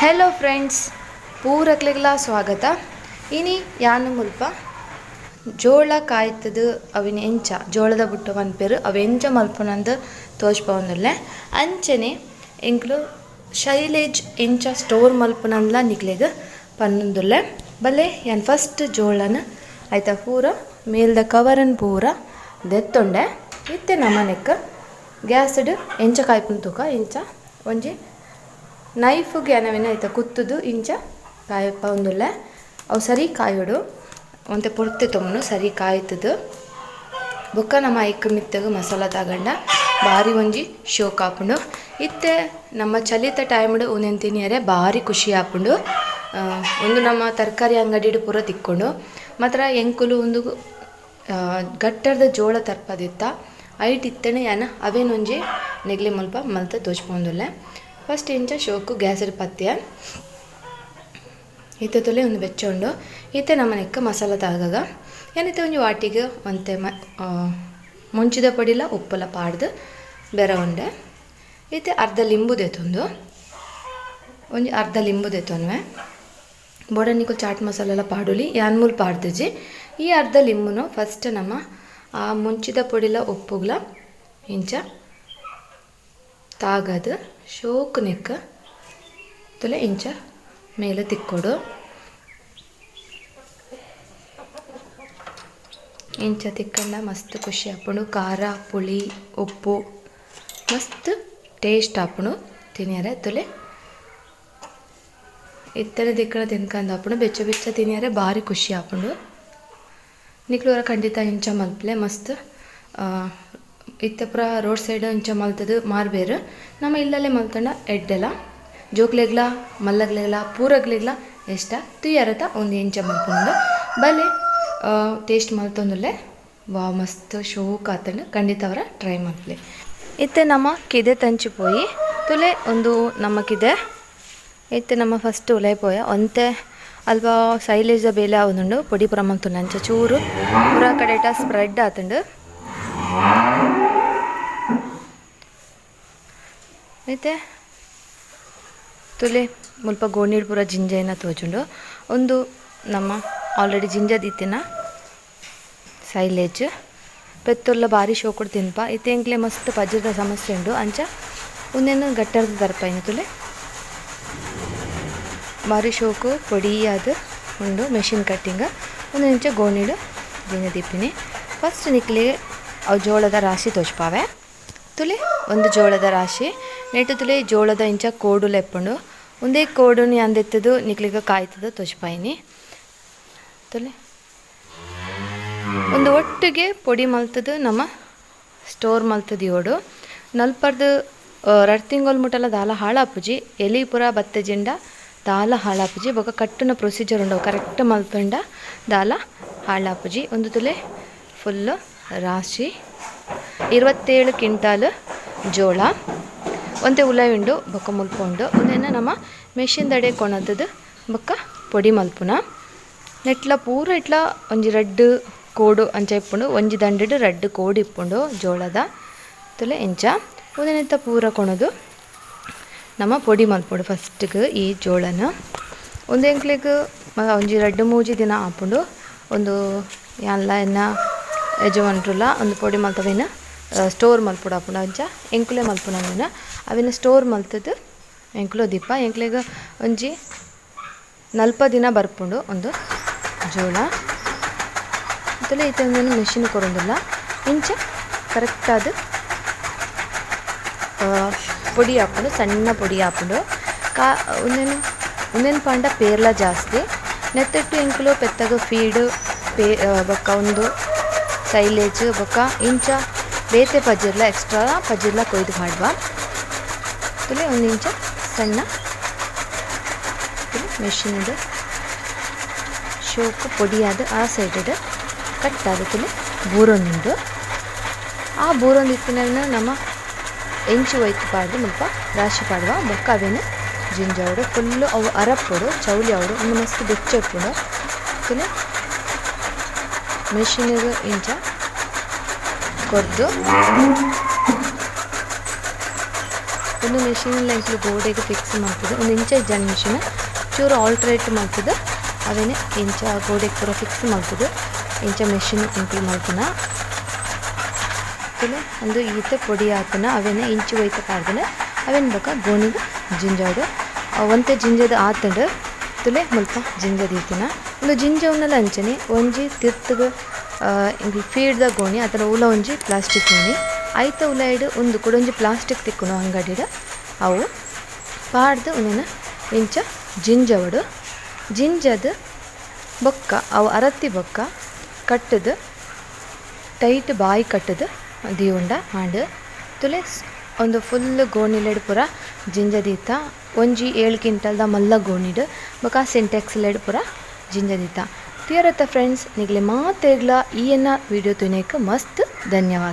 Hello friends, ಪೂರಕ್ಲೆಗ್ಲಾ ಸ್ವಾಗತ. ಇನಿ ಯಾನು ಮುಲ್ಪ ಜೋಳ ಕಾಯ್ತದು ಅವಿನ ಎಂಚ ಜೋಳದ ಬುಟ್ಟ ಪನ್ಪೆರ್ ಅವು ಎಂಚ ಮಲ್ಪುನಂದ್ ತೋಜ್ಪಾವೊಂದುಲ್ಲೆ. ಅಂಚನೆ ಎಂಕ್ಲು ಶೈಲೇಜ್ ಎಂಚ ಸ್ಟೋರ್ ಮಲ್ಪುನಂದ್ಲ ನಿಕ್ಲೆಗ್ ಪನೊಂದುಲ್ಲೆ. ಬಲೆ ಯಾನ್ ಫಸ್ಟ್ ಜೋಳನ್ ಐತ ಪೂರ ಮೇಲ್ದ ಕವರನ್ ಪೂರ ದೆತ್ತೊಂಡೆ. ಇತ್ತೆ ನಮನೆಕ್ ಗ್ಯಾಸ್ಡ್ ಎಂಚ ಕಾಯ್ಪುನ ತೂಕ. ಇಂಚ ಒಂಜಿ ನೈಫ್ಗ್ ಯಾನವಿನ ಐತ ಕುತ್ತುದು ಇಂಚ ಕಾಯಪೊಂದುಲ್ಲೆ. ಅವು ಸರಿ ಕಾಯೊಡು ಒಂತೆ ಪೊರ್ತು ತೊಂಬುನು ಸರಿ ಕಾಯ್ತದು. ಬೊಕ್ಕ ನಮ್ಮ ಐಕ್ ಮಿತ್ತಗ್ ಮಸಾಲ ತಾಗಂಡ ಬಾರಿ ಒಂಜಿ ಶೋಕ್ ಆಪುಂಡು. ಇತ್ತೆ ನಮ್ಮ ಚಲಿತ ಟೈಮ್ಡ್ ಉಂದೆನ್ ತಿನಿಯರೆ ಬಾರಿ ಖುಷಿ ಆಪುಂಡು. ಉಂದು ನಮ್ಮ ತರಕಾರಿ ಅಂಗಡಿಡ್ ಪೂರ ತಿಕ್ಕುಂಡು. ಮಾತ್ರ ಎಂಕುಲು ಉಂದು ಗಟ್ಟರ್ದ ಜೋಳ ತರ್ಪದಿತ್ತ ಐಟ್ ಇತ್ತನೆ ಯಾನ್ ಅವೇನ್ ಒಂಜಿ ನೆಗ್ಲೆ ಮುಲ್ಪ ಮಲ್ತ್ ತೋಜ್ಪೊಂದುಲ್ಲೆ. ಫಸ್ಟ್ ಇಂಚ ಶೋಕು ಗ್ಯಾಸ್ಡ್ ಪತ್ಯ ಇತ್ತೆ ತುಲೆ ಉಂದು ಬೆಚ್ಚ ಉಂಡು. ಇತ್ತೆ ನಮನೆಕ್ ಮಸಾಲ ತಾಗಗ ಯಾನಿತ್ತೆ ಒಂಜಿ ವಾಟಿಗ್ ಒಂತೆ ಮುಂಚಿದ ಪೊಡಿಲ ಉಪ್ಪುಲ ಪಾಡ್ದು ಬೆರ ಉಂಡೆ. ಇತ್ತೆ ಅರ್ಧ ಲಿಂಬು ದೆತ್ತೊಂದು ಒಂಜಿ ಅರ್ಧ ಲಿಂಬು ದೆತ್ತೊನ್ವೆ. ಬೋಡ ನಿಕುಲು ಚಾಟ್ ಮಸಾಲೆಲ ಪಾಡೊಲಿ, ಯಾನ್ ಮೂಲು ಪಾಡ್ದಿಜಿ. ಈ ಅರ್ಧ ಲಿಂಬುನು ಫಸ್ಟ್ ನಮ್ಮ ಆ ಮುಂಚಿದ ಪೊಡಿಲ ಉಪ್ಪುಗ್ಲ ಇಂಚ ತಾಗದು ಶೋಕು ನೆಕ್ ತುಲೆ ಇಂಚ ಮೇಲೆ ತಿಕ್ಕೊಡು. ಇಂಚ ತಿಕ್ಕಂಡ ಮಸ್ತ್ ಖುಷಿ ಆಪುಂಡು. ಖಾರ ಪುಳಿ ಉಪ್ಪು ಮಸ್ತ್ ಟೇಸ್ಟ್ ಆಪುಂಡು ತಿನಿಯರೆ. ತುಲೆ ಇತ್ತನೆ ತಿಕ್ಕಣ ತಿನ್ಕಂದ ಆಪುಂಡು. ಬೆಚ್ಚ ಬೆಚ್ಚ ತಿನಿಯರೆ ಬಾರಿ ಖುಷಿ ಆಪುಂಡು. ನಿಕ್ಲು ಒರ ಖಂಡಿತ ಇಂಚ ಮಲ್ಪಲೆ ಮಸ್ತ್. ಇತ್ತೆ ಪೂರ ರೋಡ್ ಸೈಡ್ ಇಂಚ ಮಲ್ತದು ಮಾರ್ಬೇರ್. ನಮ್ಮ ಇಲ್ಲಲ್ಲೇ ಮಲ್ತಂಡ ಎಡ್ಡೆಲ ಜೋಕ್ಲೆಗ್ಲ ಮಲ್ಲಗ್ಲೆಗ್ಲ ಪೂರಗ್ಲೆಗ್ಲ ಇಷ್ಟ ತುಯ್ಯರತ ಒಂದು ಎಂಚ ಮಲ್ಪುಂಡು ಬಲೆ ಟೇಸ್ಟ್ ಮಲ್ತೊಂದುಲ್ಲೆ. ವಾ ಮಸ್ತ್ ಶೋಕ್ ಆತಂಡ್. ಖಂಡಿತ ಅವರ ಟ್ರೈ ಮಲ್ಪಲೆ. ಇತ್ತೆ ನಮ್ಮ ಕಿದೆ ತಂಚು ಪೋಯಿ ತುಲೆ ಒಂದು ನಮ್ಮ ಕಿದೆ. ಇತ್ತೆ ನಮ್ಮ ಫಸ್ಟ್ ಉಲೈ ಪೋಯ ಒಂತೆ ಅಲ್ಪ ಸೈಲೇಜ ಬೇಲೆ ಆವೊಂದುಂಡು. ಪೊಡಿ ಪೂರ ಮಲ್ತುಂಡು ಅಂಚ ಚೂರು ಪೂರ ಕಡೆಟ ಸ್ಪ್ರೆಡ್ ಆತುಂಡು. ಇತ್ತೆ ತುಲೆ ಮುಲ್ಪ ಗೋಣಿಡ್ ಪೂರ ಜಿಂಜೈನ ತೋಜುಂಡು. ಉಂದು ನಮ್ಮ ಆಲ್ರೆಡಿ ಜಿಂಜ ದೀತಿನ ಸೈಲೇಜ್. ಪೆತ್ತೊಲ್ಲ ಬಾರಿ ಶೋಕುಡು ತಿನ್ಪ. ಇತ್ತೆ ಎಂಕ್ಲೆ ಮಸ್ತ್ ಪಜ್ಜದ ಸಮಸ್ಯೆ ಉಂಡು. ಅಂಚ ಉಂದೆನ್ ಗಟ್ಟರ್ದ್ ದರ್ಪಾಯಿನ ತುಲೆ ಬಾರಿ ಶೋಕು ಪೊಡಿಯಾದ್ ಉಂಡು ಮೆಷಿನ್ ಕಟ್ಟಿಂಗ್. ಉಂದು ಇಂಚ ಗೋಣಿಡ್ ಜಿಂಜ ದೀಪಿನಿ. ಫಸ್ಟ್ ನಿಕ್ಲೆ ಅವು ಜೋಳದ ರಾಶಿ ತೋಜ್ಪಾವೆ. ತುಲೆ ಒಂದು ಜೋಳದ ರಾಶಿ ನೆಟ್ಟು ತುಲೆ ಜೋಳದ ಇಂಚ ಕೋಡುಲ ಇಪ್ಪುಂಡು. ಉಂದೇ ಕೋಡುನು ಯಾನ್ ದೆತ್ತುದು ನಿಕ್ಲೆಗ್ ಕಾಯ್ತುದು ತೋಜ್ಪಾಯಿನಿ. ತುಲೆ ಒಂದು ಒಟ್ಟಿಗೆ ಪೊಡಿ ಮಲ್ತುದು ನಮ್ಮ ಸ್ಟೋರ್ ಮಲ್ತುದು ದೀವೊಡು. ನಲ್ಪರ್ದು ರಡ್ಡ್ ತಿಂಗೊಲು ಮುಟಲ ದಾಲ ಹಾಳಾಪುಜಿ. ಎಲಿ ಪೂರ ಬತ್ತಜಿಂಡ ದಾಲ ಹಾಳಾಪುಜಿ. ಬೊಕ ಕಟ್ಟುನ ಪ್ರೊಸೀಜರ್ ಉಂಡು ಕರೆಕ್ಟ್ ಮಲ್ತುಂಡ ದಾಲ ಹಾಳಾಪುಜಿ. ಉಂದು ತುಲೆ ಫುಲ್ ರಾಶಿ 27 ಕ್ವಿಂಟಾಲ್ ಜೋಳ ಒಂತೆ ಉಲಾಯಿ ಉಂಡು ಬೊಕ ಮುಲ್ಪ ಉಂಡು. ಉಂದೆನ್ ನಮ ಮೆಷಿನ್ ದಡೆ ಕೊನತುದು ಬೊಕ ಪೊಡಿ ಮಲ್ಪುನ. ನೆಟ್ಲ ಪೂರ ಇಟ್ಲ ಒಂಜಿ ರಡ್ಡ್ ಕೋಡು ಅಂಚ ಇಪ್ಪುಂಡು. ಒಂಜಿ ದಂಡೆಡ್ ರಡ್ಡ್ ಕೋಡು ಇಪ್ಪುಂಡು ಜೋಳದ. ತುಲೆ ಇಂಚ ಉಂದೆನೆತ್ತ ಪೂರ ಕೊನೊದು ನಮ ಪೊಡಿ ಮಲ್ಪೊಡು ಫಸ್ಟ್ಗ್ ಈ ಜೋಳನ್. ಉಂದು ಎಂಕ್ಲೆಗ್ ಒಂಜಿ ರಡ್ಡ್ ಮೂಜಿ ದಿನ ಆಪುಂಡು. ಉಂದು ಯಾನ್ಲ ಎನ್ನ ಯಜಮಾನ್ರುಲ ಉಂದು ಪೊಡಿ ಮಲ್ತವೇನ್ ಸ್ಟೋರ್ ಮಲ್ಪೊಡು ಆಪುಂಡು. ಅಂಚ ಎಂಕುಲೆ ಮಲ್ಪುನ ಉಂದೆನ್ ಅವೆನ್ ಸ್ಟೋರ್ ಮಲ್ತುದು ಎಂಕುಲು ದೀಪ. ಎಂಕ್ಲೆಗ್ ಒಂಜಿ ನಲ್ಪ ದಿನ ಬರ್ಪುಂಡು ಉಂದು ಜೋಳ. ತುಲೆ ಇತ್ತೆ ಉಂದೆನ್ ಮೆಷಿನ್ ಕೊರೊಂದುಲ್ಲ. ಇಂಚ ಕರೆಕ್ಟ್ ಆದ್ ಪೊಡಿ ಆಪುಂಡು, ಸಣ್ಣ ಪೊಡಿ ಆಪುಂಡು. ಉಂದೆನ್ ಉಂದೆನ್ ಪಂಡ ಪೇರ್ಲ ಜಾಸ್ತಿ. ನೆತ್ತೆಟ್ಟು ಎಂಕುಲು ಪೆತ್ತಗ್ ಫೀಡ್ ಪೇ ಬೊಕ್ಕ ಉಂದು ಸೈಲೇಜ್ ಬೊಕ್ಕ ಇಂಚ ಬೇತೆ ಪಜಿರ್ಲ ಎಕ್ಸ್ಟ್ರಾ ಪಜಿರ್ಲ ಕೊಯ್ದು ಪಾಡ್ವ. ತುಲೆ ಒಂದು ಇಂಚ ಸಣ್ಣ ಮೆಷಿನ್ ಶೋಕು ಪೊಡಿಯಾದ್ ಆ ಸೈಡ್ ಕಟ್ ಆದ್ ತುಲೆ ಬೂರೊಂದುಂಡು. ಆ ಬೂರೊಂದಿತ್ತಿನ ನಮ ಎಂಚಿ ಒಯ್ತ್ ಪಾಡ್ದ್ ಮುಲ್ಪ ರಾಶಿ ಪಾಡುವ. ಬೊಕ್ಕ ಅವೆನ್ ಜಿಂಜಾವೊಡು ಫುಲ್ಲ್ ಅವು ಅರಪೊಡು ಚೌಲಿ ಆವೊಡು. ಉಂದು ಮಸ್ತ್ ಬೆಚ್ಚ ಇಪ್ಪುಂಡು. ತುಲೆ ಮೆಷಿನ್ ಗ್ ಇಂಚ ಕೊರ್ದು ಉಂದು ಮೆಷಿನ್ ಲ ಎಂಕುಲು ಗೋಡೆಗ್ ಫಿಕ್ಸ್ ಮಲ್ತುದು ಉಂದು ಇಂಚ ಇಜ್ಜಂಡ್ ಮೆಷಿನ್ ಚೂರು ಆಲ್ಟ್ರೇಟ್ ಮಲ್ತುದು ಅವೆನ್ ಇಂಚ ಗೋಡೆಗ್ ಪೂರ ಫಿಕ್ಸ್ ಮಲ್ತುದು ಇಂಚ ಮೆಷಿನ್ ಎಂಕುಲು ಮಲ್ಪುನ. ತೂಲೆ ಉಂದು ಈತ್ ಪೊಡಿ ಆತುಂಡ ಅವೆನ್ ಇಂಚಿ ಒಯ್ತ್ ಪಾಡ್ದ್ಂಡ್ ಅವೆನ್ ಬೊಕ ಗೋಣಿಗ್ ಜಿಂಜಾವೊಡು ಒಂತೆ ಜಿಂಜದ್ ಆತುಂಡು ತೂಲೆ ಮುಲ್ಪ ಜಿಂಜ ದೀತಿನ ಉಂದು ಜಿಂಜವುನಲ ಅಂಚನೆ ಒಂಜಿ ತಿರ್ತುಗ್ ಎಂಕುಲು ಫೀಡ್ದ ಗೋಣಿ ಅತ್ತುಂಡ ಒವ್ಲ ಒಂಜಿ ಪ್ಲಾಸ್ಟಿಕ್ ಗೋಣಿ ಐತ ಉಲಯಿಡ್ ಉಂದು ಕುಡೊಂಜಿ ಪ್ಲಾಸ್ಟಿಕ್ ತಿಕ್ಕುಂಡು ಅಂಗಡಿಡ್ ಅವು ಪಾಡ್ದ್ ಉಂದೆನ್ ಇಂಚ ಜಿಂಜವೊಡು ಜಿಂಜದ್ ಬೊಕ್ಕ ಅವು ಅರತ್ತಿ ಬೊಕ್ಕ ಕಟ್ಟುದು ಟೈಟ್ ಬಾಯಿ ಕಟ್ಟುದು ದೀವೊಂಡ ಆಂಡ್. ತೂಲೆ ಉಂದು ಫುಲ್ಲ್ ಗೋಣಿಲೆಡ್ ಪೂರ ಜಿಂಜ ದೀತ ಒಂಜಿ ಏಳ್ ಕಿಂಟಲ್ ದ ಮಲ್ಲ ಗೋಣಿಡ್ ಬೊಕ ಸಿಂಟೆಕ್ಸ್ ಲೆಡ್ ಪೂರ ಜಿಂಜ ದೀತ. ತೂಯರತ ಫ್ರೆಂಡ್ಸ್ ನಿಕ್ಲೆ ಮಾತೆರ್ಗ್ಲ ಈ ಎನ್ನ ವಿಡಿಯೋ ತೂಯಿನೈಕ್ ಮಸ್ತ್ ಧನ್ಯವಾದ.